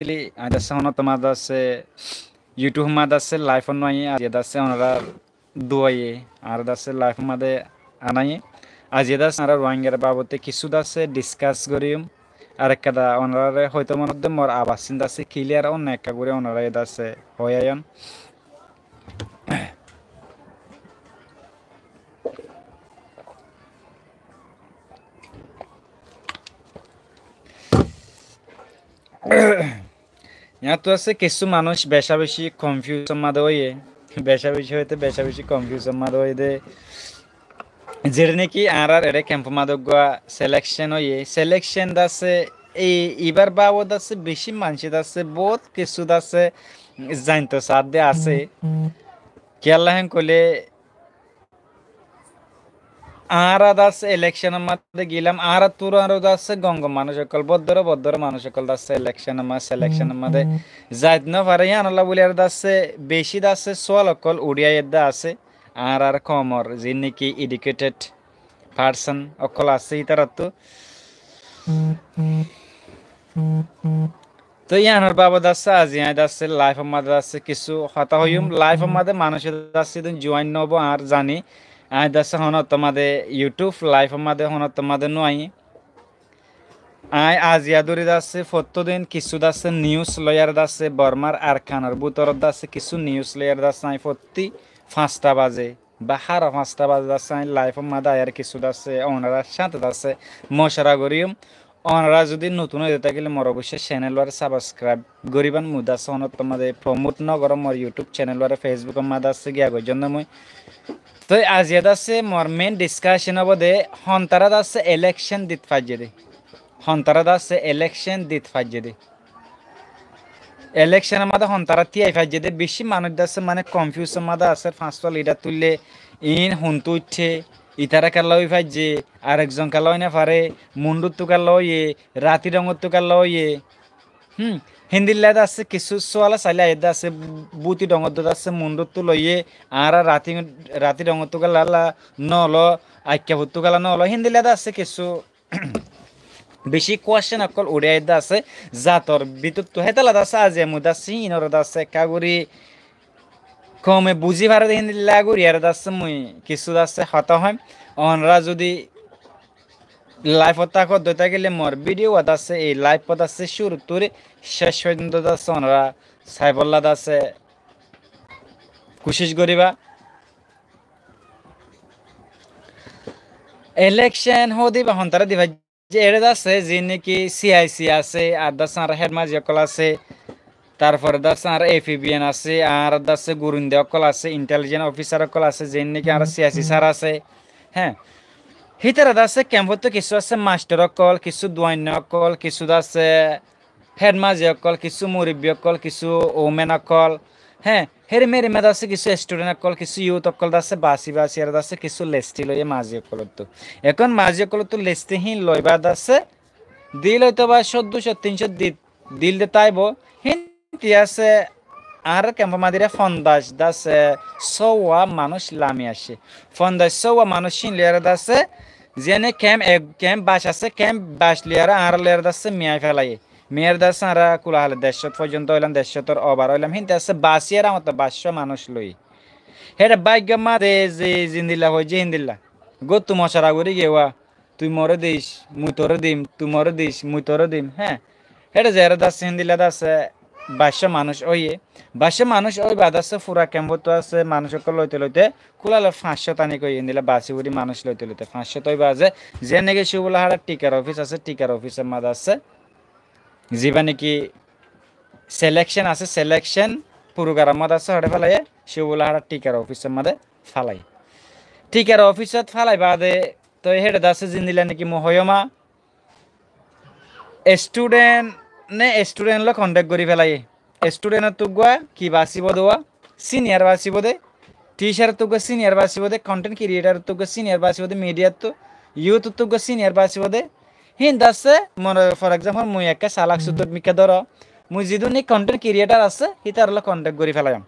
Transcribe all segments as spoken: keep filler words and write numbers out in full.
Aññí dase honó tomá dase YouTube ma dase live no aiyé, aijja dase onorá duaiye, añára dase live ma de anaiyé. Aijja dase añára Ruáingar babote kissú dase discuss goríyum. Ar ekka da onoráre hoito monot de mor abas sin dase clear on ekka gorí onorá dase hoiyayon. Yíantu asé kissú manúic becá-becí confuse ma de óiye, becá-becí hoité becá-becí confuse ma de óiye de. Zeçé niki añárar eçé camp ma de uggúa selection óiye, selection dase, ei, ibár babot dase becí maincé dase boóut kissú dase zainto saádde asé. Kiyólla héen hoilé añára dase election ma de gilam, añárattú aró dase gom gom manúic ókkol, boddóro boddóro manúic ókkol dase election ma, selection ma de zait no fare, yíanolla buli aró dase becí dase sóal ókkol uçí aiyédde asé. Añárar koumor ziín niki educated person ókkol asé ítarattú. Toi yíanor babot dase aijja aññí dase live ma de dase kissú hotá hoiyúm, live ma de manúic dase edún join no óibo añár zani. Aññí dase honó tomá de YouTube live ma de honó tomá de no aiyí. Aññí aijja dóri dase fottó din kissú dase news loiyaré dase Bormár Arkanor bútorot dase kissú news loiyaré dase aññí fottí fañsta baze ba hára fañsta baze dase aññí live ma de aiyaré kissú dase onorár sáñte dase mocora goríyum. Onorá zudi notún ói tákile mor oboicco channel uáre subscribe goríban, mui dase honó tomá de promote no goró, mor YouTube channel uáre Facebook ma dase giya goijjón de mui. Toi aijja dase mor main discussion óibo de hontará dase election dit faijjé de. Hontará dase election dit faijjé de. Election ma de hontará tíai faijjé de becí manúic dase mane confuse ma de asé, fañswá leader tuille, iín huntú uiththé, itará kiyólla ói faijjé, arek zon kiyólla ói no fare, mundúttu kiyólla óiye, ratí dhongottú kiyólla óiye. Hum, héndilla dase kissú sóal sailé aiyé dase búti dhongottú dase mundúttu loiyé, añára ratí, ratí dhongottú kiyólla no lo, aikkafuttú kiyólla no lo, héndilla dase kissú becí question ókkol uçí aiyédde asé zator bútottu. Hétolla dase aijja mui dase híinor dase ekka gorí koume buzí fare de híndilla gorí ar dase mui kissú dase hotá hoiyúm. Onorá zudi live ot tákot dói tákile mor video uá dase ei live ot dase cúruttu céc foijjonto dase onorá saibólla dase kucíc goríba. Election hoóde íba hontará di faijjé, eçé dase ziín niki C I C asé, ar dase añára head mazi ókkol asé, tarfore dase añára F B N asé, añára dase gurinde ókkol asé, intelligence officer ókkol asé, ziín niki añára C I C sar asé. Hé, hítara dase kemfottú kissú asé mastor ókkol, kissú duainna ókkol, kissú dase head mazi ókkol, kissú murubbi ókkol, kissú women ókkol, hé, hérimma hérimma dase kissú student ókkol, kissú youth ókkol dase basi basi ar dase kissú lesti loiyé mazi ókkolottú. Ehón mazi ókkolottú lesti híin loibá dase dil óito ba códdo cót, tin cót di-, dil de táibo, híin ti asé añárar kemfor madire fondac dase sówa manúic lami aiccé. Fondac sówa manúic híin loiyaré dase, ziyáne kemp ek, kemp bac asé, kemp bac loiyaré añára loiyaré dase miyai felaiyé. Miyar dase añára kula hale deccót foijjonto óilam, deccótor obar óilam, hínte asé basiyar amottú baccó manúic loi. Héçe báigga ma de ze zindilla hoijjé híndilla. Góttu mocora gorí giyé wa, tui moré dis, mui toré dim, tui moré dis, mui toré dim, hé. Héçe zeré dase híndilla dase baccó manúic óiye. Baccó manúic óiba dase fura kemfottú asé manúic ókkol loite loite kula hale fañs cót anik óiye, híndilla basi buri manúic loite loite fañs cót óiba asé. Ziyán niki Cúbula háçar tikar ofis asé, tikar ofisor ma dase zibá niki selection asé, selection program ot asé hoçé felaiyé, Cúbula háçar tikar ofisor ma de felaiyé. Tikar ofisot felai bade toi héçe dase zindilla niki mui hoiyóm a, student ne student loi contact gorí felaiyé. Student ottu uggúa ki basibo de wa, senior basibo de, teacher ottu uggúa senior basibo de, content creator ottu uggúa senior basibo de, media ottu, youth ottu uggúa senior basibo de. Hín dase, mone, for example, mui ekka salak sutut mikká dóro, mui zidún niki content creator asé, hítar loi contact gorí felaiyum.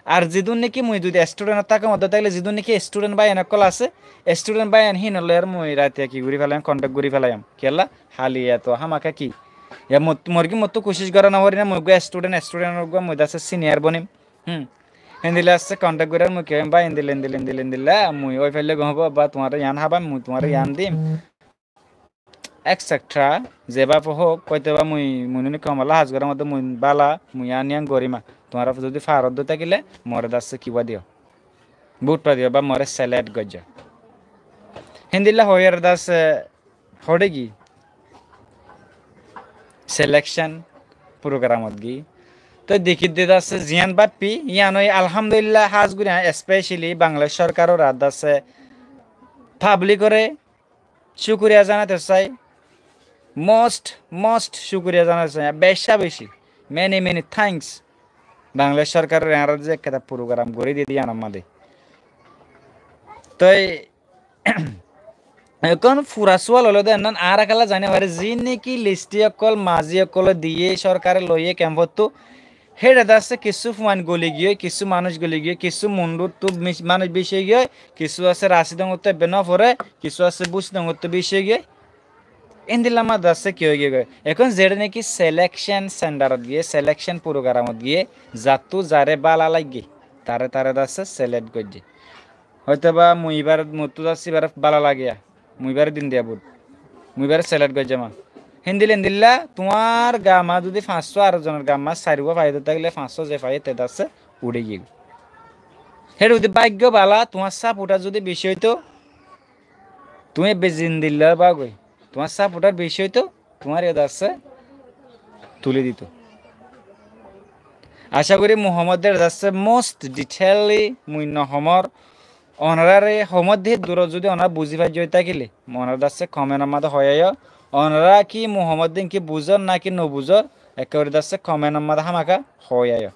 Ar zidún niki mui zudi student ot tákam, odde tákile zidún niki student báiyain ókkol asé, student báiyain hín loi ar mui raite ki gorí felaiyum, contact gorí felaiyum. Kiyólla? Hali eto hámaka ki? Ya mot-, morgí mottú kucíc gorá noforí né, mui eggúa student, student or eggúa mui dase senior bonim. Hum. Héndilla asé contact gorí ar mui kiyum bái, héndilla, héndilla, héndilla, héndilla, mui ói faillé gom óibo, ba tuáñra yián hába, mui tuáñra yián dim, et cetera. Zebá hók, hoitó ba mui, mui nuni komolla haz gorár modde mui bála, mui yián yián goríma. Tuáñra zodi faroddú tákile, more dase kibá diyo. Bútpa diyo ba more select goijjó. Héndilla hoiyóre dase hoçé giyé selection programot giyé. Toi dekí de dase ziyán báppi, yián ói alhamdulillah hás gorí aññí especially Bangladesh sorkaror ar dase public ore cúkuriya zanaito sai, most, most cúkuriya zanaito sai, beca beci, many, many thanks. Bangladesh sorkaror añárar ze ekkán program gorí diyé de yián or mazé. Toi Ehón fura sual óilde, ennan añára kiyólla zani no fari, ziín niki listi ókkol, mazi ókkol diyé, sorkare loiyé kemfottú, héçe dase kissú fuain goli giyói, kissú manúic goli giyói, kissú Munduttu mis-, manúic bicí giyói, kissú asé Rasidongottú ebbe no foré, kissú asé Busidongottú bicí giyói. Endilla mazé dase ki ói giyói? Ehón zeçé niki selection centerot giyé, selection programot giyé, zattú zaré bála laiggé, taré taré dase select goijjé. Hoitó ba mui ibár mottú dase ibáre bála lagiyé, mui ibáre dim diya bút, mui ibáre select goijjé ma. Héndilla héndilla tuáñr gammá zodi fañssó ar zonor gammá sairgúa faiyé de tákile fañssó ze faiyé te dase uçí giyé. Héçe zodi báiggo bála, tuáñr support ar zodi beci óito, tuñí ebbe zindilla bágoi, tuáñr support ar beci óito, tuáñre dase tulí dito. Acá gorí Muhammodde dase most detailly mui no homor, onoráre homodde durot zodi onorá buzí faijjó tákile, onorá dase comment or mazé hoiyá yo, onorá ki Muhammodde ki buzor naki no buzor, ekkebaré dase comment or mazé hámaka hoiyá yo.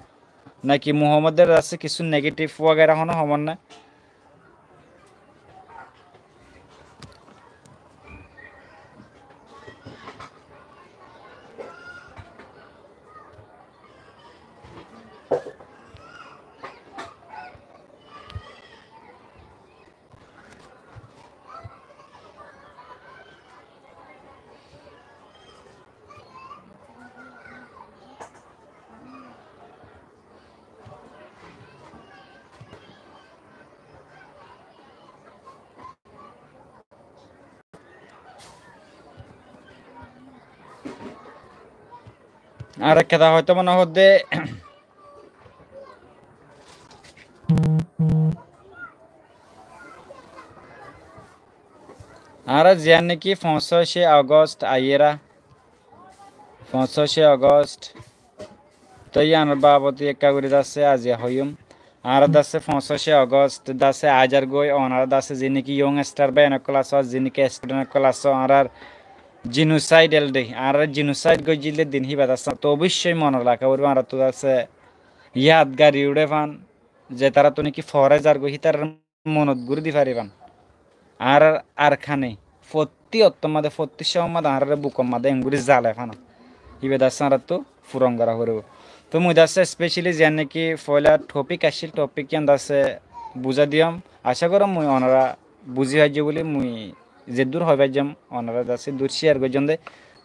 Naki Muhammodde dase kissú negative wagera hono homor nai. Ar ek hotá hoitó mone hoódde, añára ziyán niki foñsíce August aiyéra, foñsíce August, toi yíanor baabot ekká gorí dase aziya hoiyúm. Añára dase foñsíce August dase aizar goi, onorá dase ziín niki youngster báiyain ókkol asó, ziín niki student ókkol asó, añárar genocide óilde, añárar genocide goijjíl de din híba dase. Toi oboicói monot raká foribó, añárattú dase yadgari uçé fán, ze tarattú niki foórai zargói, hítarar monot gorí di faribán. Añárar Arkáne fottí ottór mazé, fottí cómor mazé añáráre bukor mazé engori zale fán. Íba dase añárattú furon gorá foribó. Toi mui dase specially ziyán niki foóila topic accíl, topic yían dase buzái diyum. Acá gorí mui onorá buzí faijjó buli mui zeddúr hoi faijjum, onorá dase dur share goijjón de.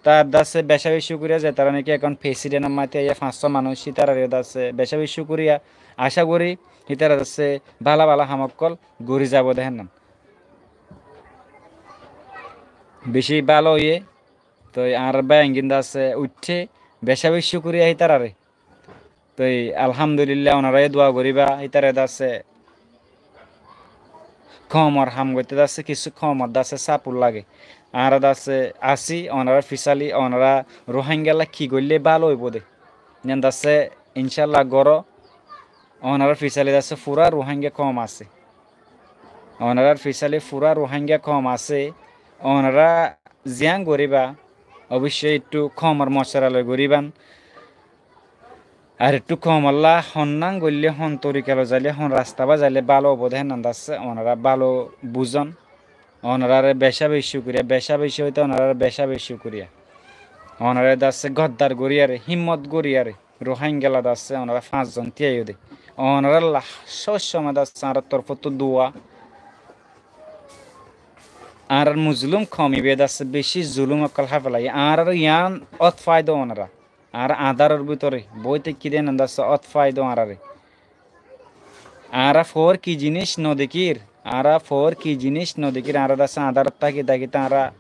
Tar dase beca beci cúkuriya, ze tará niki ehón president or mazé aiyé fañssó manúic, hítararé dase beca beci cúkuriya. Acá gorí hítara dase bála bála ham ókkol gorí zaibo de hénnan. Beci bála óiye, toi añárar báiyain gín dase uiththé, beca beci cúkuriya hítararé. Toi alhamdulillah, onoráye dua goríba, hítare dase koumor ham goitté dase, kissú koumor dase support lage. Añára dase así, onorár fisali, onorá Ruháingalla ki goillé bála óibo de. Yían dase incállah goró, onorár fisali dase furá Ruháinga koum asé. Onorár fisali furá Ruháinga koum asé. Onorá ziyán goríba, oboicói ettú koumor mocuwara loi goríban. Ar ettú koumolla honnán goillé, hon torika loi zailé, hon rasta bái zailé bála óibo de hénnan dase onorá bála buzón. Onoráre beca beci cúkuriya, beca beci óite onoráre beca beci cúkuriya. Onorá dase goddar goríyaré, hímmot goríyaré, Ruháingalla dase onorá fañs zon tíyaiyó de. Onorálla sób somoi dase añárar torfóttu dua. Añárar mozulum koum ibá dase beci zulum ókkol háfelaiyé. Añárar yián ót faidó onora. Añára añdáror bútore boói táikki dé yián dase ót faidó añáráre. Añára foór ki ziníc nodekír, añára foór ki ziníc nodekír, añára dase añdárot táki táki añára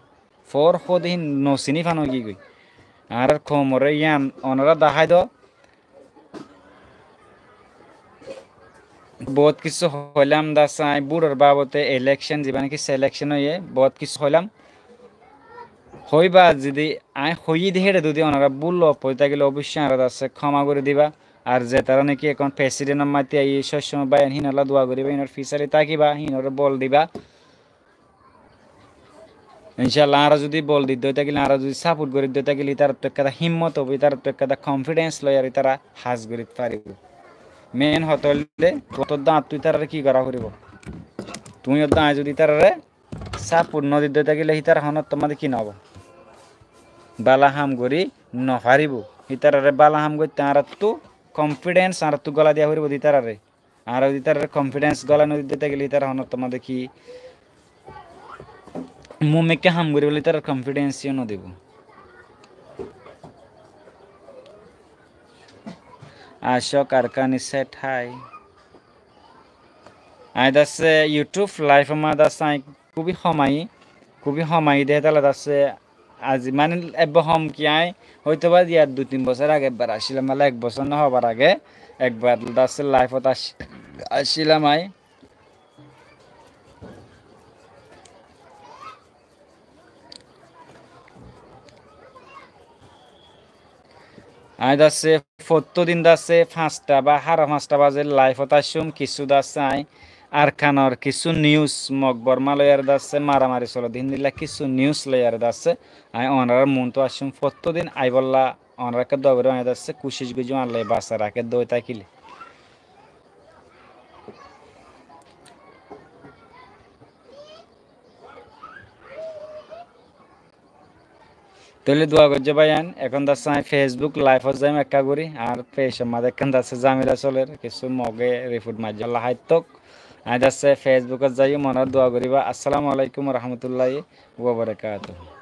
foór hóde hín nosiní fán óigiyói. Añárar koumoré yián onora dahái do. Boóut kissú hoilám dase aññí búror babote, elekcon, zibá náki selekcon óiye, boóut kissú hoilám. Hoibá zodi aññí hoiyí dé héçe zodi onora búl lofot tákile oboicco añáre dase kóma gorí diba. Ar zetará náki ehón presidentor máte aiyé, sób somót báiyain hínolla dua goríba, hínor fisali tákiba, hínoré bol diba. Incálla, añára zodi bol didde ói tákile, añára zodi saport gorí didde ói tákile, ítarattu ekkán hímmot óibo, ítarattu ekkán konfidens loi ar ítara ham gorí faribó. Mein hotá óilde, tuáñr daáñttu ítararé ki gorá foribó? Tuñí yó daáñi zodi ítararé saport nodidde ói tákile, ítara honóttor máze ki noóibo? Bála ham gorí nofaribó. Ítararé bála ham goitté añárattu konfidens añárattu gólai diya foribó de ítararé. Añára zodi ítararé konfidens gólai nodidde ói tákile, ítara honóttor máze ki mumkin ham gorí bóli ítarar konfidens yó nodibó. Acok Arkani set hái. Aññí dase YouTube laifor máze dase aññí kúbi hom aiyí, kúbi hom aiyí dé hétalla dase azi mani ebbar hom ki aññí hoitó ba yar dui tin bosór age ebbar accílam, mani ek bosór no hobar age ekbar dase laifot ac-, accílam aññí. Aññí dase fottí din dase fañsta ba hára fañsta bazé laifot accúm, kissú dase aññí Arkanor kissú nius, Mog Borma loiyaré dase maramari solodde híndilla kissú nius loiyaré dase aññí onorár muúntu accúm fottí din aibólla. Onorá ekká dua goríba, aññí dase kucíc goijjúm Allaye basai raké dói tákile. Tóile dua goijjó báiyain, ehón dase aññí Facebook laifot zaiyum ekká gorí, añár pecor máze ekkán dase zamela solér, kissú Moge rifot maijjé, Allah háittok. Aññí dase Facebookot zaiyum, onorá dua goríba. Assalamu alaikum warahmatullahi wabarakatuhu.